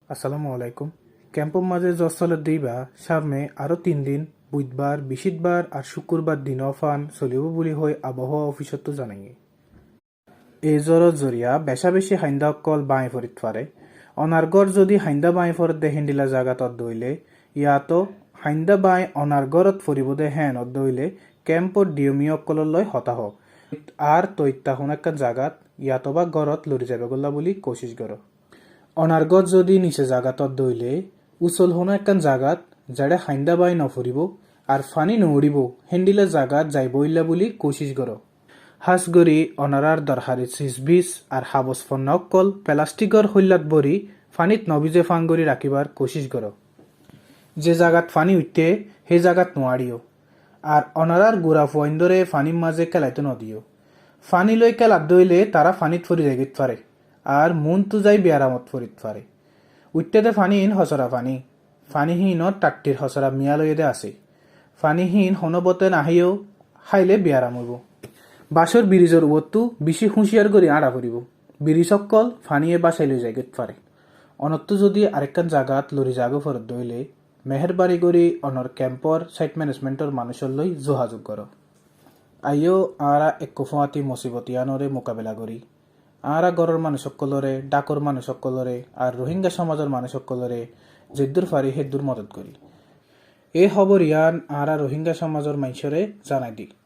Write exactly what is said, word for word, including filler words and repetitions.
Assalamu alaikum. Kempor mazé zor soler de íba, sámme aró tin din, buitbar, bicitbar ar cúkkurbar din fán solibó buli hoi abháwa ofisottu zanaiyé. Ei zoror zoriya beca beci hainda ókkol báñgi forit fare. Onar gór zodi hainda báñgi foredde héndilla zagat ódde óile, yáto hainda báñgi onar górot foribó de héen ódde óile, kempor diyomí ókkolor loi hotá hoó. Ar toitta honó ekkán zagat, yátoba górot lori zaiba golla buli kócic goró. Onar gór zodi nise zagat ódde óile, usol honó ekkán zagat, zeçé hainda báñgi noforibó, ar faní nouçibó, héndilla zagat zaiba óilla buli kócic goró. Hás gorí onorár dorhari sis bis ar habos fonna ókkol pelastikor hóillat bóri fanít nobíze fán gorí rakíbar kócic goró. Ze zagat faní uitté, hé zagat nuáçiyo. Ar onorár gura fuaindóre fanír mazé kélaitó nodiyó. Faní loi kéladde óile tará fanít fori zaigóit fare. Ar muúntu zai biyaramot forit fare. Uitté de faní iín hosora faní. Faní híinot tattir hosora miyal óiye de asé. Faní híin honó bote naháiyo, háile biyaram óibo. Bañcor birizor uottú bicí húciyar gorí áñça foribó. Biriz ókkol faníye bácai loi zaigóit fare. Onottú zodi arekkán zagat lori zagói foredde óile, meherbani gorí onor kempor sait manejmentor manúicor loi zuhazuk goró. Aiyó, añára ekku fúañti musibot yíanoré mukabela gorí. Añára góror manúic ókkolóre, dhákor manúic ókkolóre, ar Rohingya somazor manúic ókkolóre zeddúr farí héddúr modot gorí. E hóbor yían añára Rohingya somazor maincóre zanai di.